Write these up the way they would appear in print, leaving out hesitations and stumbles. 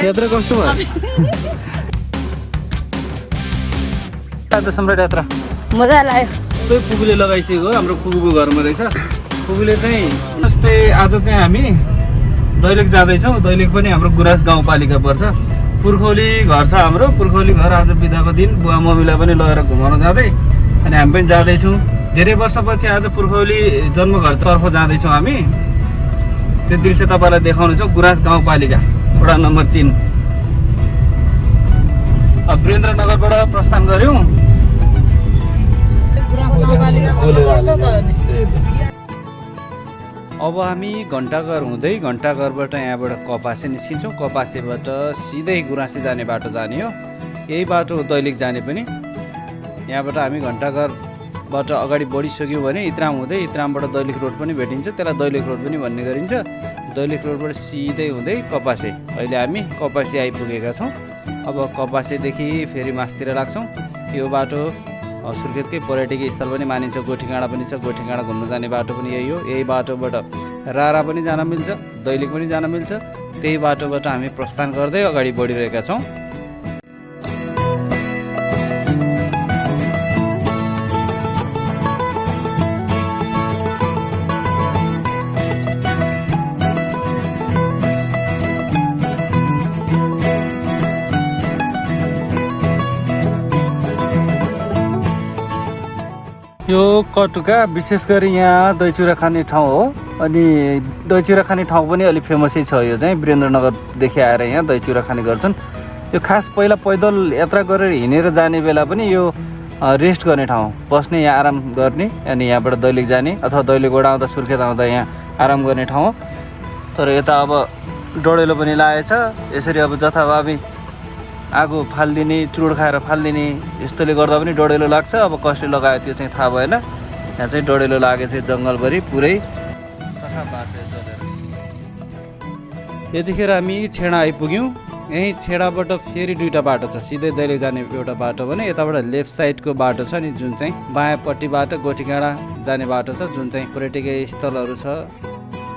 यात्रा कस्तो भयो सम्राट यात्रा मजा लाग्यो सबै पुगुले लगाइसकेको हाम्रो पुगुको घरमा रहेछ पुगुले चाहिँ जस्तै आज चाहिँ हामी दैलेख जाँदैछौँ दैलेख पनि हाम्रो गुराँस गाउँपालिका पर्छ पुर्खौली घर छ हाम्रो पुर्खौली घर आज बिदाको दिन बुवा मम्मीलाई पनि लगेर घुमाउन जाँदै अनि हामी पनि जाँदैछौँ धेरै वर्षपछि आज पुर्खौली जन्मघरतर्फ जाँदैछौँ हामी त्यो दृश्य तपाईँलाई देखाउनेछौँ गुराँस गाउँपालिका वडा नम्बर 3 वीरेन्द्रनगरबाट प्रस्थान गऱ्यौँ अब हामी घण्टाघर हुँदै घण्टाघरबाट यहाँबाट कपासे निस्किन्छौँ कपासेबाट सिधै गुराँसे जाने बाटो जाने हो यही बाटो दैलेख जाने पनि यहाँबाट हामी घण्टाघरबाट अगाडि बढिसक्यौँ भने इत्राम हुँदै इत्रामबाट दैलेख रोड पनि भेटिन्छ त्यसलाई दैलेख रोड पनि भन्ने गरिन्छ दैलेख रोडबाट सिधै हुँदै कपासे अहिले हामी कपासे आइपुगेका छौँ अब कपासेदेखि फेरि मासतिर लाग्छौँ यो बाटो सुर्खेतकै पर्यटकीय स्थल पनि मानिन्छ गोठीगाँडा पनि छ गोठीगाँडा घुम्न जाने बाटो पनि यही हो यही बाटोबाट रारा पनि जान मिल्छ दैलेख पनि जान मिल्छ त्यही बाटोबाट हामी प्रस्थान गर्दै अगाडि बढिरहेका छौँ यो कटुका विशेष गरी यहाँ दही चिउरा खाने ठाउँ हो अनि दही चिउरा खाने ठाउँ पनि अलिक फेमसै छ यो चाहिँ वीरेन्द्रनगरदेखि आएर यहाँ दही चिउरा खाने गर्छन् यो खास पहिला पैदल यात्रा गरेर हिँडेर जाने बेला पनि यो रेस्ट गर्ने ठाउँ बस्ने यहाँ आराम गर्ने अनि यहाँबाट दैलेख जाने अथवा दैलेखबाट आउँदा सुर्खेत आउँदा यहाँ आराम गर्ने ठाउँ हो तर यता अब डढेलो पनि लागेछ यसरी अब जथाभावी आगो फालिदिने चुरोड खाएर फालिदिने यस्तोले गर्दा पनि डढेलो लाग्छ अब कसले लगायो त्यो चाहिँ थाहा भएन यहाँ चाहिँ डढेलो लागेछ जङ्गलभरि पुरै सखा बाटो चलेर यतिखेर हामी छेडा आइपुग्यौँ यहीँ छेडाबाट फेरि दुईवटा बाटो छ सिधै दैलेख जाने एउटा बाटो भने यताबाट लेफ्ट साइडको बाटो छ नि जुन चाहिँ बायाँपट्टिबाट गोठीगाँडा जाने बाटो छ जुन चाहिँ पर्यटकीय स्थलहरू छ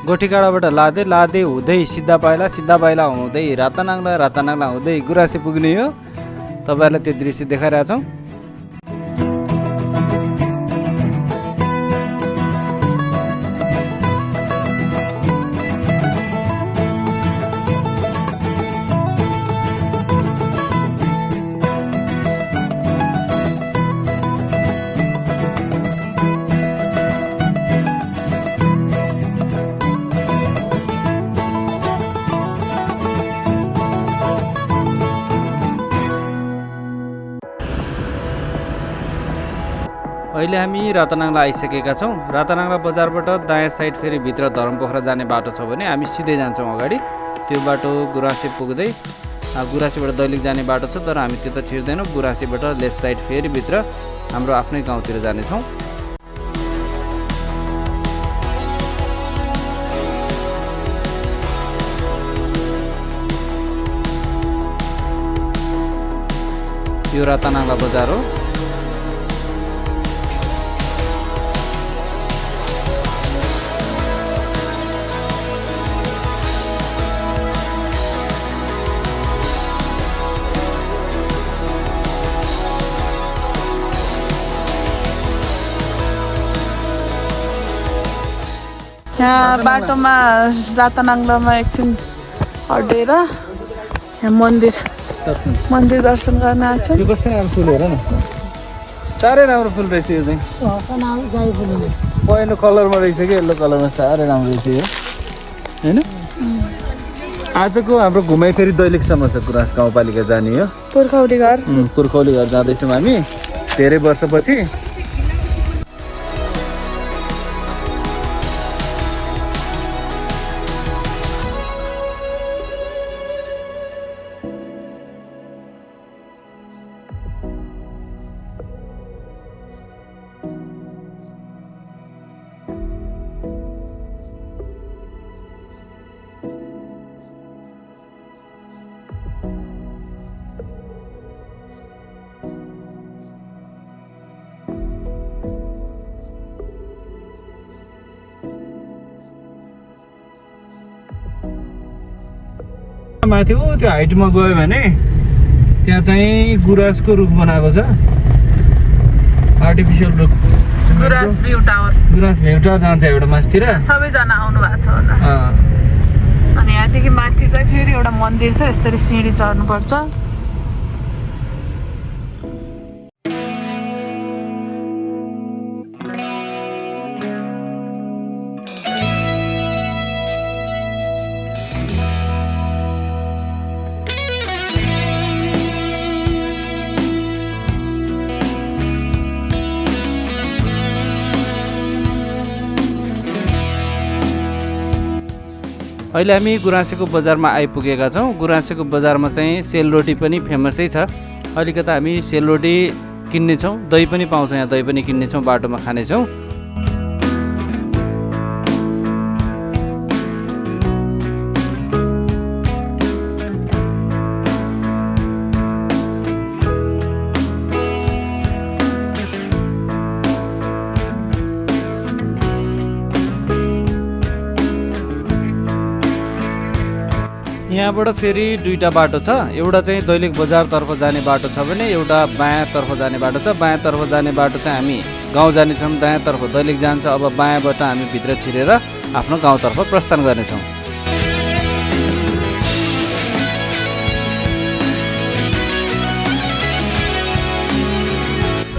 गोठीगाँडाबाट लादे हुँदै सिद्धा पाइला हुँदै रातानाङ्ला हुँदै गुराँसे पुग्ने हो तपाईँहरूलाई त्यो दृश्य देखाइरहेछौँ अहिले हामी रातानाङ्ला आइसकेका छौँ रातानाङ्ला बजारबाट दायाँ साइड फेरि भित्र धरमपोखरा जाने बाटो छ भने हामी सिधै जान्छौँ अगाडि त्यो बाटो गुराँसे पुग्दै गुराँसेबाट दैलेख जाने बाटो छ तर हामी त्यता छिर्दैनौँ गुराँसेबाट लेफ्ट साइड फेरि भित्र हाम्रो आफ्नै गाउँतिर जानेछौँ यो रातानाङ्ला बजार हो यहाँ बाटोमा रातानाङ्लामा एकछिन अड्डेर यहाँ मन्दिर दर्शन गर्न आएको छ यो कस्तो राम्रो फुल हेर न साह्रै राम्रो फुल रहेछ यो चाहिँ पहेँलो कलरमा रहेछ कि येल्लो कलरमा साह्रै राम्रो रहेछ यो होइन आजको हाम्रो घुमाइ फेरि दैलेखसम्म छ गुराँस गाउँपालिका जाने हो पुर्खौली घर जाँदैछौँ हामी धेरै वर्षपछि माथि ऊ त्यो हाइटमा गयो भने त्यहाँ चाहिँ गुराँसको रुख बनाएको छ, आर्टिफिसियल रुख। गुराँस भ्यू टावर। गुराँस भ्यू टावर जान्छ एउटा मास्तिर। सबैजना आउनु भएको छ होला। अनि यहाँदेखि माथि चाहिँ फेरि एउटा मन्दिर छ, यसरी सिँढी चढ्नुपर्छ। अहिले हामी गुराँसेको बजारमा आइपुगेका छौँ। गुराँसेको बजारमा चाहिँ सेलरोटी पनि फेमसै छ। अलिकता हामी सेलरोटी किन्नेछौँ, दही पनि पाउँछ यहाँ, दही पनि किन्नेछौँ, बाटोमा खानेछौँ। यहाँबाट फेरि दुईटा बाटो छ। एउटा चाहिँ दैलेख बजारतर्फ जाने बाटो छ भने एउटा बायाँतर्फ जाने बाटो छ। बायाँतर्फ जाने बाटो चाहिँ हामी गाउँ जानेछौँ, दायाँतर्फ दैलेख जान्छ। अब बायाँबाट हामी भित्र छिरेर आफ्नो गाउँतर्फ प्रस्थान गर्नेछौँ।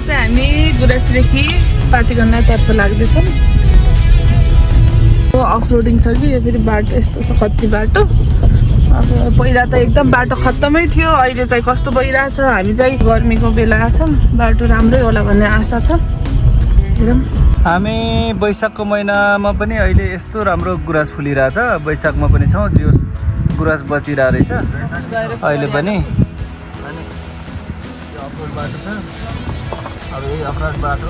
हामी गुराँसदेखि पातिगन्नातर्फ लाग्दैछौँ। अफरोडिङ छ कि यो फेरि बाटो यस्तो छ, कच्ची बाटो। अब पहिला त एकदम बाटो खत्तमै थियो, अहिले चाहिँ कस्तो भइरहेछ। हामी चाहिँ गर्मीको बेला छौँ, बाटो राम्रै होला भन्ने आशा छ। हामी वैशाखको महिनामा पनि अहिले यस्तो राम्रो गुराँस फुलिरहेछ। वैशाखमा पनि छौँ, जो गुराँस बचिरहेको रहेछ अहिले पनि। अफरोड बाटो छ, अब यही अफरोड बाटो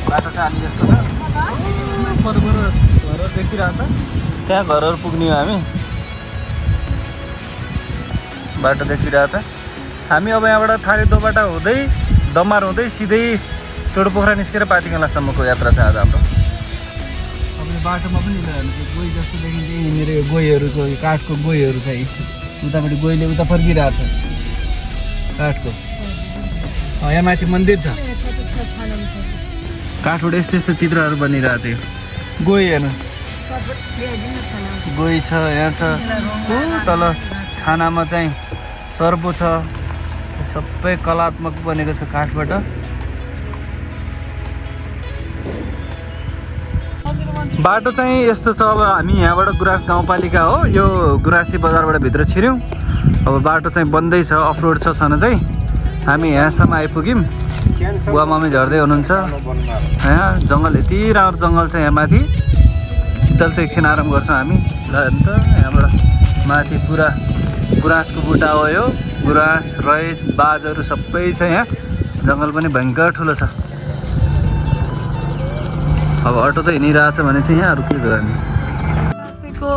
बाटो चाहिँ हामी यस्तो छ, घरहरू देखिरहेछ, त्यहाँ घरहरू पुग्ने हो। हामी बाटो देखिरहेछ। हामी अब यहाँबाट थारेदोबाट हुँदै दमार हुँदै सिधै टोडोपोखरा निस्केर पातिगनासम्मको यात्रा छ आज हाम्रो। अब यो बाटोमा पनि गोही जस्तो देखिन्छ, यहाँनिर यो गोहीहरूको, यो काठको गोहीहरू चाहिँ उतापट्टि गोहीले उता फर्किरहेछ काठको। यहाँ माथि मन्दिर छ, काठबाट यस्तो यस्तो चित्रहरू बनिरहेछ। यो गोही हेर्नुहोस्, गोही छ यहाँ छ। तल छानामा चाहिँ सर्पो छ, सबै कलात्मक बनेको छ काठबाट। बाटो चाहिँ यस्तो छ। अब हामी यहाँबाट गुराँस गाउँपालिका हो, यो गुराँसे बजारबाट भित्र छिर्यौँ। अब बाटो चाहिँ बन्दै छ, अफरोड छ छन चाहिँ। हामी यहाँसम्म आइपुग्यौँ। बुवा मम्मी झर्दै हुनुहुन्छ। यहाँ जङ्गल, यति राम्रो जङ्गल छ यहाँ माथि। शीतल चाहिँ एकछिन आराम गर्छौँ हामी। ल अन्त यहाँबाट माथि पुरा गुराँसको बुट्टा हो यो। गुराँस, रैच, बाजहरू सबै छ यहाँ। जङ्गल पनि भयङ्कर ठुलो छ। अब अटो त हिँडिरहेछ भने चाहिँ यहाँ के गर्यो हामी। गुराँसेको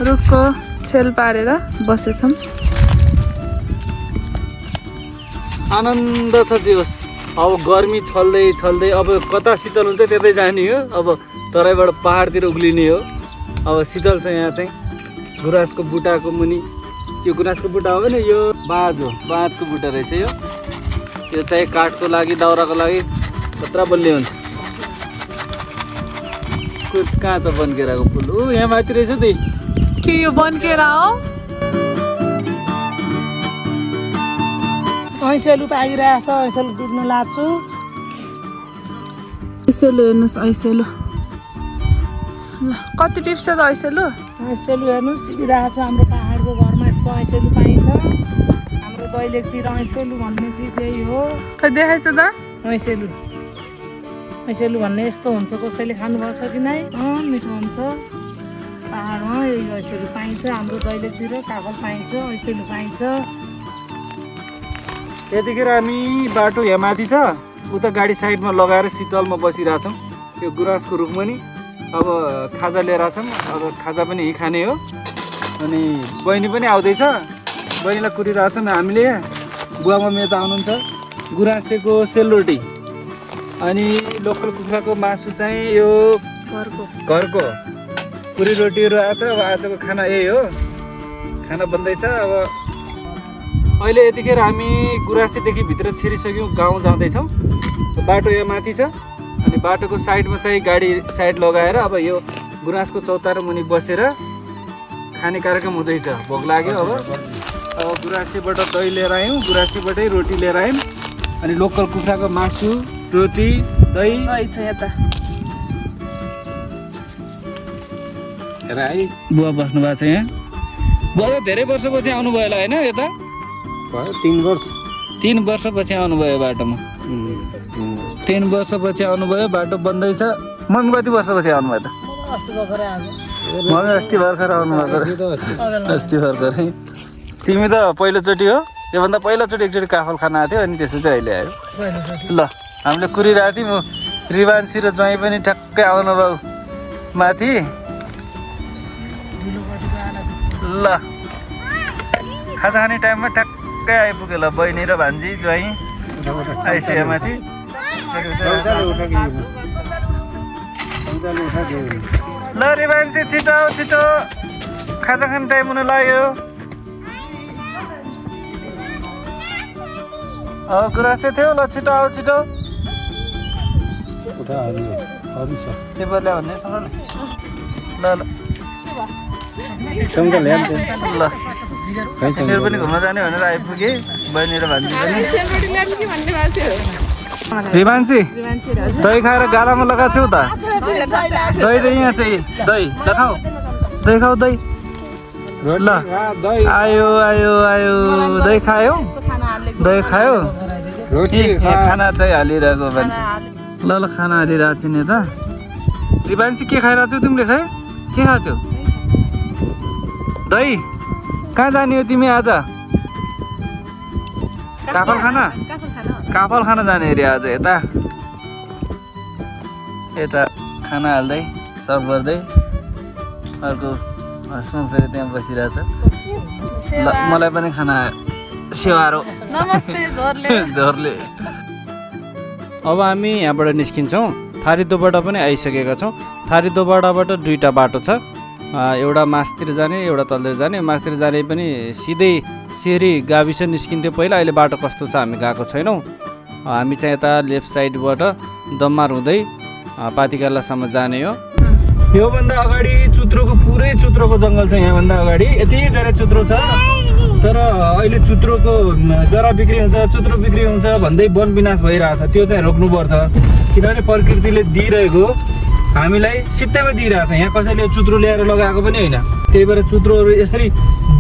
रुखको छेल पारेर बसेछौँ। आनन्द छ जोस्। अब गर्मी छल्दै छल्दै अब कता शीतल हुन्छ त्यतै जाने हो। अब तराईबाट पहाडतिर उक्लिने हो। अब शीतल छ यहाँ चाहिँ। गुराँसको बुट्टाको मुनि, यो गुराँसको बुट्टा हो भने यो बाँझ हो, बाँझको बुट्टा रहेछ यो। यो चाहिँ काठको लागि, दाउराको लागि खतरा बलियो हुन्छ। कुछ कहाँ छ बनकेराको फुल? ऊ यहाँ माथि रहेछ त्यही के यो बनकेरा हो? ऐसेलु पाइरहेछ, ऐसेलु डुब्न लाग्छु। ऐसेलु हेर्नुहोस्, ऐसेलु कति टिप्छ त ऐसेलु? ऐसेलु हेर्नुहोस् टिपिरहेछ। हाम्रो पाहाडको घरमा यस्तो ऐसेलु पाइन्छ। हाम्रो दैलेखतिर ऐसेलु भन्ने चिज यही हो। खै देखाइछ त? ऐसेलु, ऐसेलु भन्ने यस्तो हुन्छ। कसैले खानुपर्छ कि नै? मिठो हुन्छ। पाहाडमा यही ऐसेलु पाइन्छ। हाम्रो दैलेखतिर कागल पाइन्छ, ऐसेलु पाइन्छ। यतिखेर हामी बाटो यहाँ माथि छ, उता गाडी साइडमा लगाएर शीतलमा बसिरहेछौँ यो गुराँसको रुखमा नि। अब खाजा लिएर छौँ। अब खाजा पनि यहीँ खाने हो। अनि बहिनी पनि आउँदैछ, बहिनीलाई कुरिरहेछौँ हामीले। बुवा मम्मी यता आउनुहुन्छ। गुराँसेको सेलरोटी अनि लोकल कुखुराको मासु चाहिँ यो घरको पुरी रोटीहरू आएको छ। अब आजको खाना यही हो, खाना बन्दैछ। अब अहिले यतिखेर हामी गुराँसीदेखि भित्र छिरिसक्यौँ, गाउँ जाँदैछौँ। बाटो यहाँ माथि छ अनि बाटोको साइडमा चाहिँ गाडी साइड लगाएर अब यो गुराँसको चौतारो मुनि बसेर खाने कार्यक्रम हुँदैछ। भोक लाग्यो। अब गुराँसीबाट दही लिएर आयौँ, गुराँसीबाटै रोटी लिएर आयौँ अनि लोकल कुखुराको मासु, रोटी, दही छ यता। हेर है बुवा बस्नु भएको छ यहाँ। बुवा धेरै वर्षपछि आउनुभयो होला होइन यता? 3 वर्ष 3 वर्षपछि आउनुभयो बाटोमा। 3 वर्षपछि आउनुभयो, बाटो बन्दैछ। मम्मी कति वर्षपछि आउनुभयो त? मम्मी अस्ति भर्खर आउनुभएको र अस्ति भर्खरै। तिमी त पहिलोचोटि हो? योभन्दा पहिलोचोटि एकचोटि काफल खान आएको थियो अनि त्यसपछि अहिले आयो। ल हामीले कुरिरहेको थियौँ, रिवान्सी र ज्वाइँ पनि ठ्याक्कै आउनुभयो माथि। ल खाजा खाने टाइममा ठ्याक्कै आइपुग्यो। ल बहिनी र भान्जी ज्वाइँ आइसक्यो माथि। ल रिवान्सी छिटो आऊ, छिटो खाजा खाने टाइम हुन लाग्यो। गुराँसे थियो। ल छिटो आऊ, छिटो पेपर ल्यायो भन्ने सँग ल ल ल मेरो पनि घुम्न जाने भनेर आइपुगेँ, बहिनी र भान्जी पनि। रिवान्सी दही खाएर गालामा लगाएको छौ त? दही त यहाँ चाहिँ दही ल खाऊ, दही खाऊ, दही। ल आयो आयो आयो, दही खायो, दही खायो। खाना चाहिँ हालिरहेको मान्छे। ल ल खाना हालिरहेको छु नि त। रिवान्सी के खाइरहेको छौ तिमीले? खाए के खान्छौ? दही। कहाँ जाने हो तिमी आज? काफल खाना? काफल खाना जाने अरे आज। यता यता खाना हाल्दै सर्भ गर्दै अर्को हस्मा फेरि त्यहाँ बसिरहेछ। ल मलाई पनि खाना सेवारो झोरले। अब हामी यहाँबाट निस्किन्छौँ। थारिदोबाट पनि आइसकेका छौँ। थारिदोबाडाबाट 2टा बाटो छ, एउटा मासतिर जाने, एउटा तलतिर जाने। मासतिर जाने पनि सिधै सेरी गाविस निस्किन्थ्यो पहिला, अहिले बाटो कस्तो छ हामी गएको छैनौँ। हामी चाहिँ यता लेफ्ट साइडबाट दम्मार हुँदै पातिकालासम्म जाने हो। योभन्दा अगाडि चुत्रोको पुरै चुत्रोको जङ्गल छ। यहाँभन्दा अगाडि यति धेरै चुत्रो छ, तर अहिले चुत्रोको जरा बिक्री हुन्छ, चुत्रो बिक्री हुन्छ भन्दै वन विनाश भइरहेछ। त्यो चाहिँ रोक्नुपर्छ, किनभने प्रकृतिले दिइरहेको हामीलाई सित्तैमा दिइरहेछ। यहाँ कसैले चुत्रो ल्याएर लगाएको पनि होइन। त्यही भएर चुत्रोहरू यसरी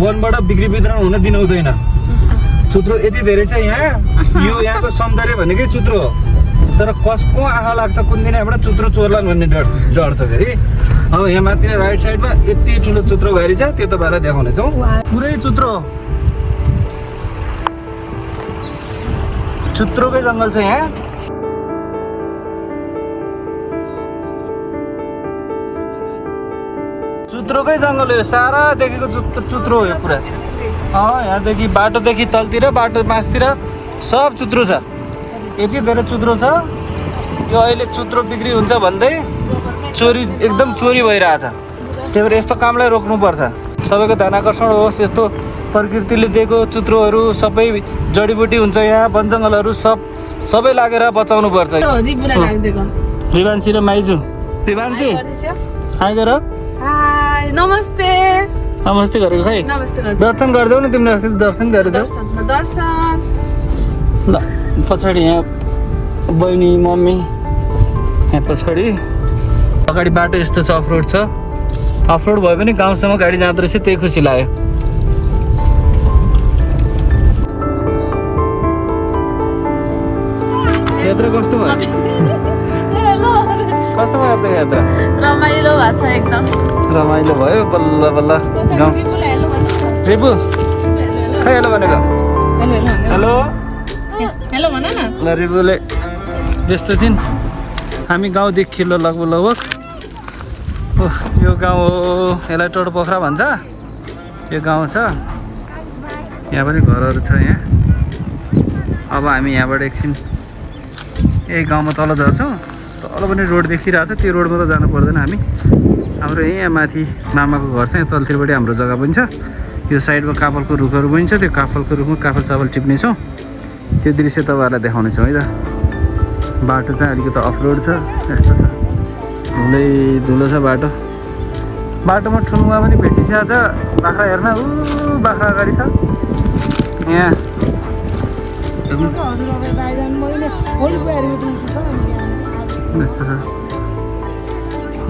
वनबाट बिक्री वितरण हुन दिनु हुँदैन। चुत्रो यति धेरै छ यहाँ। यो यहाँको सौन्दर्य भनेकै चुत्रो हो, तर कसको आँखा लाग्छ कुन दिन यहाँबाट चुत्रो चोर्लान् भन्ने डर छ फेरि। अब यहाँ माथि राइट साइडमा यति ठुलो चुत्रो घरी छ, त्यो तपाईँलाई देखाउनेछौँ। पुरै चुत्रो, चुत्रोकै जङ्गल छ यहाँ। चुत्रोकै जङ्गल हो, सारा देखेको चुत्रो हो यो पुरा। यहाँदेखि बाटोदेखि तलतिर, बाटो मासतिर सब चुत्रो छ। यति धेरै चुत्रो छ। यो अहिले चुत्रो बिक्री हुन्छ भन्दै चोरी, एकदम चोरी भइरहेछ। त्यही भएर यस्तो कामलाई रोक्नुपर्छ। सबैको ध्यान आकर्षण होस्। यस्तो प्रकृतिले दिएको चुत्रोहरू सबै जडीबुटी हुन्छ यहाँ, वन जङ्गलहरू सबै लागेर बचाउनु पर्छ। रिवान्सी र माइजू। रिवान्सी हाई गर। नमस्ते नमस्ते गरेको खै? दर्शन गरिदेऊ न तिमीले, अस्ति दर्शन गरिदेऊ। ल पछाडि यहाँ बहिनी मम्मी, यहाँ पछाडि अगाडि बाटो यस्तो छ, अफरोड छ। अफरोड भए पनि गाउँसम्म गाडी जाँदो रहेछ, त्यही खुसी लाग्यो। यात्रा कस्तो भयो? कस्तो भयो त यात्रा? रमाइलो भएको छ एकदम। रमाइलो भयो। बल्ल बल्ल गाउँ। रिपु खै हेलो भनेको? हेलो हेलो भन न। ल रिपुले व्यस्त छिन्। हामी गाउँदेखि लगभग यो गाउँ हो, यसलाई टोटो पोखरा भन्छ। यो गाउँ छ, यहाँ पनि घरहरू छ यहाँ। अब हामी यहाँबाट एकछिन यही गाउँमा तल झर्छौँ। तल पनि रोड देखिरहेको छ, त्यो रोडमा त जानु पर्दैन हामी। हाम्रो यहाँ माथि मामाको घर छ, यहाँ तलतिरपट्टि हाम्रो जग्गा पनि छ। यो साइडमा काफलको रुखहरू पनि छ, त्यो काफलको रुखमा काफल चावल टिप्नेछौँ। त्यो दृश्य तपाईँहरूलाई देखाउनेछौँ है त। बाटो चाहिँ अलिकति अफ रोड छ, यस्तो छ, धुलो छ बाटो। बाटोमा ठुलुवा पनि भेटिसकेको छ। बाख्रा हेर्न, बाख्रा अगाडि छ यहाँ। यस्तो छ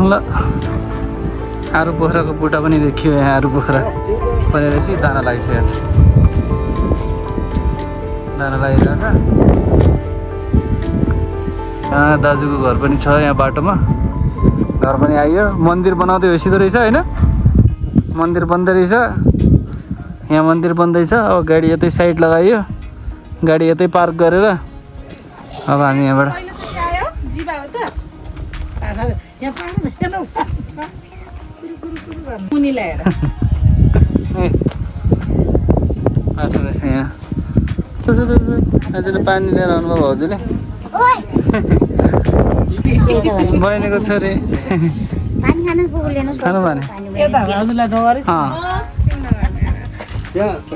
ल। आरू पोखराको बुट्टा पनि देखियो यहाँ। आरू पोखरा परेर चाहिँ दाना लागिसकेको छ, दाना लागिरहेछ। यहाँ दाजुको घर पनि छ, यहाँ बाटोमा घर पनि आइयो। मन्दिर बनाउँदै होइसिँदो रहेछ होइन, मन्दिर बन्दै रहेछ। यहाँ मन्दिर बन्दैछ। अब गाडी यतै साइड लगाइयो, गाडी यतै पार्क गरेर अब हामी यहाँबाट बाटो रहेछ यहाँ। हजुरले पानी लिएर आउनुभयो भाउजूले, बहिनीको छोरी खानु भने।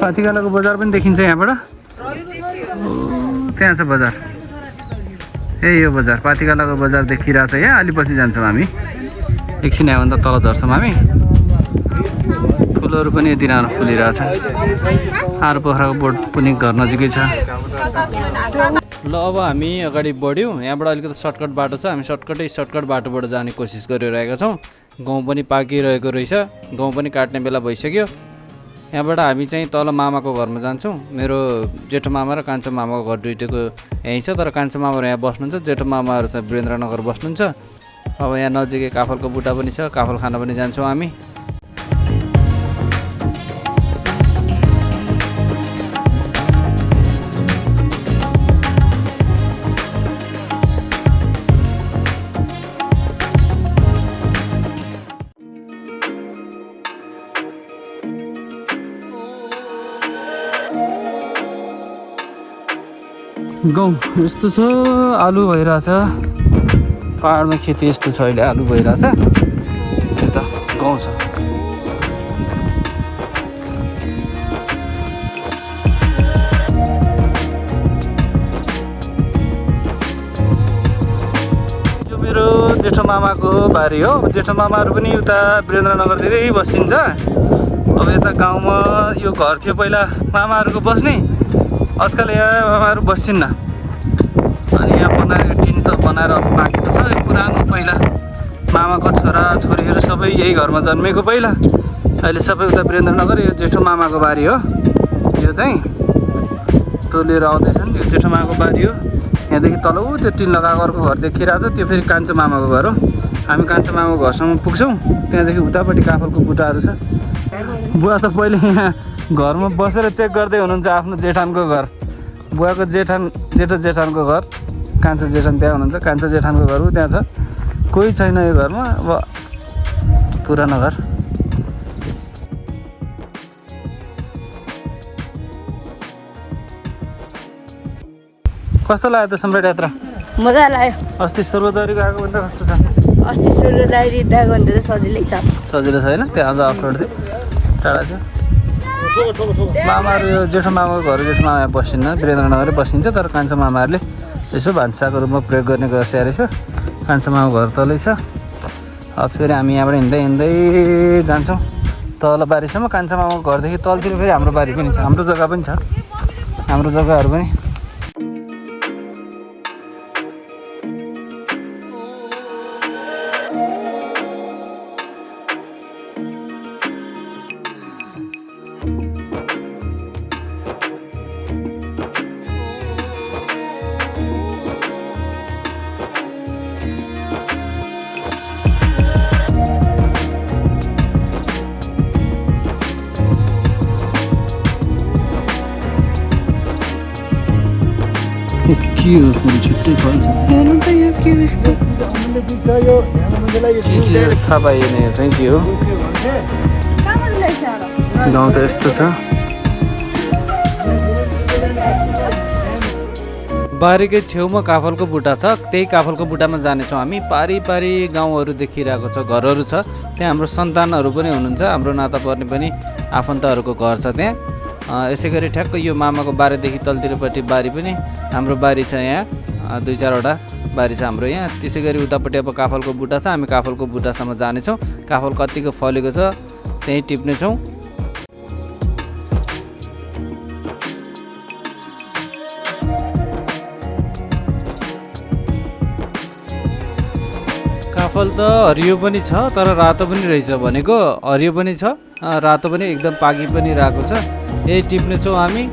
पाथिकालाको बजार पनि देखिन्छ यहाँबाट। त्यहाँ छ बजार, ए यो बजार पाथिकालाको बजार देखिरहेछ यहाँ। अलि पछि जान्छौँ हामी, एकछिन आयो भने त तल झर्छौँ हामी। फुलहरू पनि यति राम्रो फुलिरहेछ। आरू पोखराको बोट पनि घर नजिकै छ। ल अब हामी अगाडि बढ्यौँ। यहाँबाट अलिकति सर्टकट बाटो छ, हामी सर्टकट बाटोबाट जाने कोसिस गरिरहेका छौँ। गहुँ पनि पाकिरहेको रहेछ, गहुँ पनि काट्ने बेला भइसक्यो। यहाँबाट हामी चाहिँ तल मामाको घरमा जान्छौँ। मेरो जेठो मामा र कान्छो मामाको घर दुइटैको यहीँ छ, तर कान्छो मामाहरू यहाँ बस्नुहुन्छ, जेठो मामाहरू चाहिँ वीरेन्द्रनगर बस्नुहुन्छ। अब यहाँ नजिकै काफलको बुट्टा पनि छ, काफल खान पनि जान्छौँ हामी। गाउँ यस्तो छ, आलु भइरहेछ। पहाडमा खेती यस्तो छ, अहिले आलु भइरहेछ। यता गाउँ छ। यो मेरो जेठो मामाको बारी हो। जेठो मामाहरू पनि उता वीरेन्द्रनगरतिरै बसिन्छ। अब यता गाउँमा यो घर थियो पहिला मामाहरूको बस्ने, आजकल यहाँ मामाहरू बस्छिन्न। अनि यहाँ बनाएर टिन त बनाएर बाँकी छ। पुरानो पहिला मामाको छोरा छोरीहरू सबै यही घरमा जन्मेको पहिला। अहिले सबै उता वीरेन्द्रनगर। यो जेठो मामाको बारी हो, यो चाहिँ टोलिएर आउँदैछन्। यो जेठो मामाको बारी हो। यहाँदेखि तल त्यो टिन लगाएको अर्को घर देखिरहेको छ, त्यो फेरि कान्छो मामाको घर हो। हामी कान्छो मामाको घरसम्म पुग्छौँ, त्यहाँदेखि उतापट्टि काफलको बुट्टाहरू छ। बुवा त पहिले यहाँ घरमा बसेर चेक गर्दै हुनुहुन्छ आफ्नो जेठानको घर। बुवाको जेठो जेठानको घर, कान्छो जेठान त्यहाँ हुनुहुन्छ। कान्छो जेठानको घर त्यहाँ छ, कोही छैन यो घरमा। अब पुरानो घर। कस्तो लाग्यो त सम्राट यात्रा? मजा लाग्यो। अस्ति स्वर्गद्वारीको आएको भन्दा कस्तो छ? अस्ति स्वर्गद्वारी गएको भन्दा त सजिलै छ। सजिलो छैन, त्यहाँ अझ अफरोड थियो, टाढा थियो। मामाहरू यो जेठो मामाको घर, जेठो मामा बसिन्न, वीरेन्द्रनगरै बसिन्छ। तर कान्छो मामाहरूले यसो भान्साको रूपमा प्रयोग गर्ने गर्छ रहेछ। कान्छो मामाको घर तलै छ। अब फेरि हामी यहाँबाट हिँड्दै जान्छौँ तल बारीसम्म। कान्छो मामाको घरदेखि तलतिर फेरि हाम्रो बारी पनि छ, हाम्रो जग्गा पनि छ, हाम्रो जग्गाहरू पनि। के हो छुट्टै फल्छ हेर्नु त यो के यस्तो चिजले थाहा पाइएन। यो चाहिँ के हो? गाउँ त यस्तो छ। बारीकै छेउमा काफलको बुट्टा छ, त्यही काफलको बुट्टामा जानेछौँ हामी। पारी पारी गाउँहरू देखिरहेको छ, घरहरू छ। त्यहाँ हाम्रो सन्तानहरू पनि हुनुहुन्छ, हाम्रो नाता पर्ने पनि आफन्तहरूको घर छ त्यहाँ। यसै गरी ठ्याक्क यो मामाको बारीदेखि तलतिरपट्टि बारी पनि हाम्रो बारी छ यहाँ, 2-4वटा बारी छ हाम्रो यहाँ। त्यसै गरी उतापट्टि अब काफलको बुट्टा छ, हामी काफलको बुट्टासम्म जानेछौँ। काफल कतिको फलेको छ त्यहीँ टिप्नेछौँ। काफल त हरियो पनि छ तर रातो पनि रहेछ भनेको, हरियो पनि छ रातो पनि एकदम पाकी पनि रहेको छ। यही टिप्नेछौँ हामी।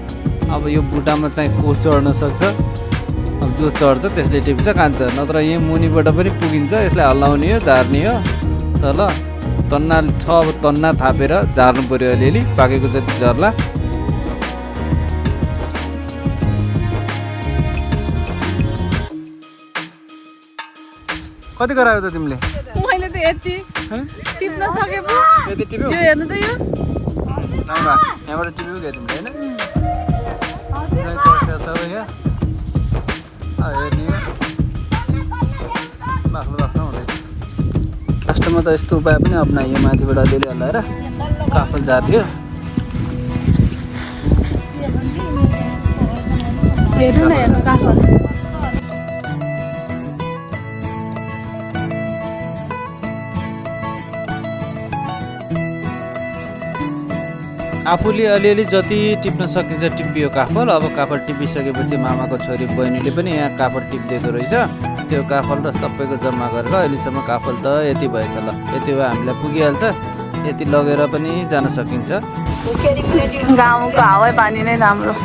अब यो बुट्टामा चाहिँ को चढ्न सक्छ, अब जो चढ्छ त्यसले टिप्छ कान्छ, नत्र यहीँ मुनिबाट पनि पुगिन्छ। यसलाई हल्लाउने हो, झार्ने हो। तल तन्ना छ, अब तन्ना थापेर झार्नु पऱ्यो अलिअलि, पाकेको जति झर्ला। कति गरायो त तिमीले? मैले त यति टिप्न सके पो। यति टिप्यौ? यो हेर्नु त यो यहाँबाट टिप्यौ क्या तिमीले होइन? बाख्लो बाख्लो हुँदैछ। लास्टमा त यस्तो उपाय पनि अप्नाइयो, माथिबाट अलिअलि हल्लाएर काफल झारिदियो। हेर्नु न, हेर्नु काफल। आफूले अलिअलि जति टिप्न सकिन्छ टिपियो काफल। अब काफल टिपिसकेपछि मामाको छोरी बहिनीले पनि यहाँ काफल टिपिदिएको रहेछ। त्यो काफल र सबैको जम्मा गरेर अहिलेसम्म काफल त यति भएछ। ल यति भए हामीलाई पुगिहाल्छ, यति लगेर पनि जान सकिन्छ। गाउँको हावा पानी नै राम्रो।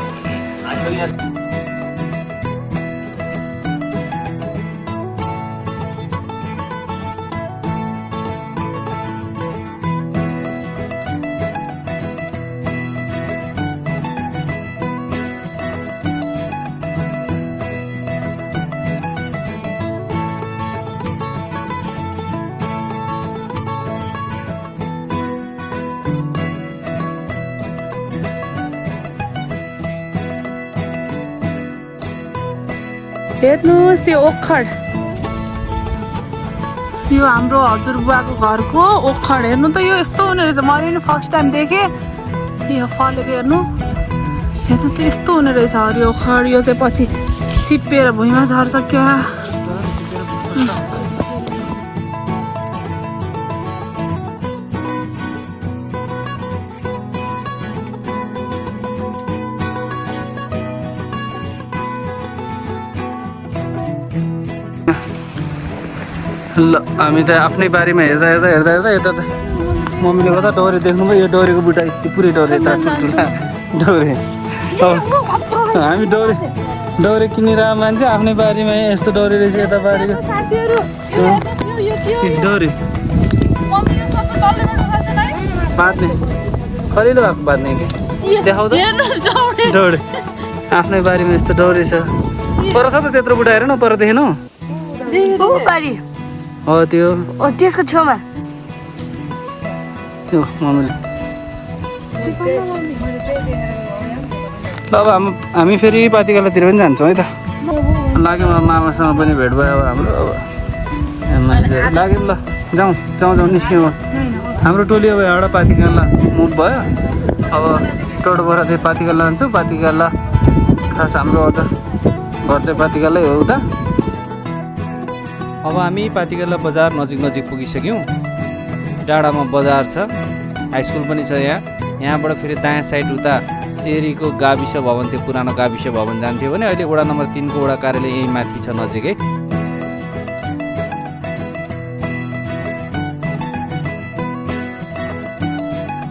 हेर्नुहोस् यो ओखर, यो हाम्रो हजुरबुवाको घरको ओखर। हेर्नु त यो यस्तो हुने रहेछ, मैले नि फर्स्ट टाइम देखेँ। यो फलेको हेर्नु, हेर्नु त यस्तो हुने रहेछ हरियो ओखर। यो चाहिँ पछि छिप्पिएर भुइँमा झर्छ क्या। ल हामी त आफ्नै बारीमा हेर्दा हेर्दा हेर्दा हेर्दा यता त मम्मीले गर्दा डोरी देख्नुभयो। यो डोरीको बुट्टा यति पुरै डोरी, यता ठुल्ठुला डोरी। हामी डोरी किनेर मान्छे आफ्नै बारीमा यस्तो डोरी रहेछ। यता बारीको डोरी बाँध्ने कलिलो भएको बाँध्ने कि देखाउँदा डोरी आफ्नै बारीमा यस्तो डोरी छ। पर छ त त्यत्रो बुट्टा, हेर न पर देखेनौ? हो त्यो त्यसको छेउमा त्यो मम्मीले। ल अब हामी फेरि पातिकालातिर पनि जान्छौँ है त। लाग्यो मामासँग पनि भेट भयो अब हाम्रो। अब लाग्यो ल, जाउँ जाउँ जाउँ निस्क्यौँ। हाम्रो टोली अब एउटा पातिकाला मुभ भयो। अब टोटोबाट चाहिँ पातिकाला जान्छौँ। पातिकाला खास हाम्रो उता घर चाहिँ पातिकालै हो उता। अब हामी पातिकाला बजार नजिक पुगिसक्यौँ। डाँडामा बजार छ, हाई स्कुल पनि छ यहाँ। यहाँबाट फेरि दायाँ साइड उता सेरीको गाविस भवन थियो, पुरानो गाविस भवन जान्थ्यो भने अहिले वडा नम्बर 3 को वडा कार्यालय यहीँ माथि छ नजिकै।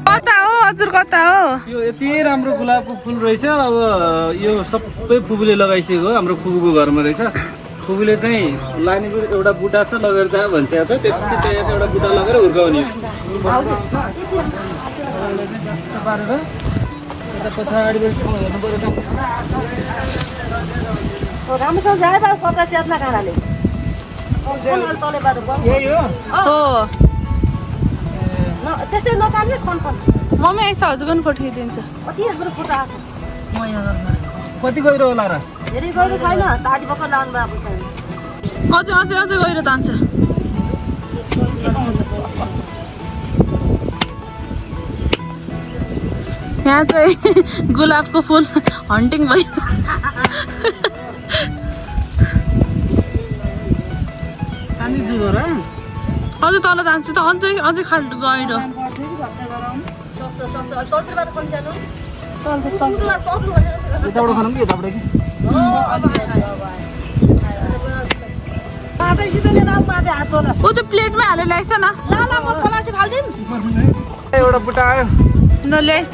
कता हो हजुर, कता हो? यो यति राम्रो गुलाबको फुल रहेछ। अब यो सबै फुपूले लगाइसकेको हो, हाम्रो फुपूको घरमा रहेछ। फुपूले चाहिँ लाने एउटा बुट्टा छ, लगेर जा भनिसकेको छ। त्यति चाहिँ एउटा बुट्टा लगेर हुर्काउने। राम्रोसँग जाए त कपडा च्यात्न काँडाले यही हो हो त्यस्तै नकाट्ने खन मम्मी यस्तो हजुरको पनि पठाइदिन्छ। कति राम्रो फोटो आएको छ। कति गइरह्यो होला र? धेरै गहिरो छैन ताजी भर्खर लाउनु भएको छैन अझै अझै अझै गहिरो तान्छ यहाँ चाहिँ गुलाबको फुल हन्टिङ भयो अझै तल जान्छ त अझै अझै खाल्टो गहिरो सक्छ तलतिरबाट पनि सानो ऊ त्यो प्लेटमा हालेर ल्याइस न म पलासी फाल्दिम एउटा बुट्टा आयो न ल्याइस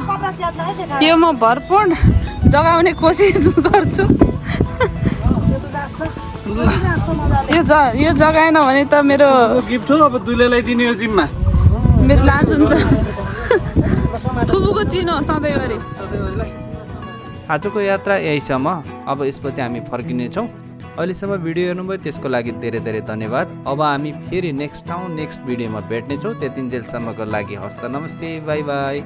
कपडा च्यात्ला है त्यहाँ यो म भरपूर्ण जगाउने कोसिस गर्छु यो जगाएन भने त मेरो गिफ्ट हो अब दुलेलाई दिने यो जिम्मा मेरो लाज हुन्छ फुपूको चिनो सधैँभरि आजको यात्रा यहीसम्म अब यसपछि हामी फर्किनेछौँ अहिलेसम्म भिडियो हेर्नुभयो त्यसको लागि धेरै धेरै धन्यवाद अब हामी फेरि नेक्स्ट भिडियोमा भेट्नेछौँ त्यतिन्जेलसम्मको लागि हस्त नमस्ते बाई बाई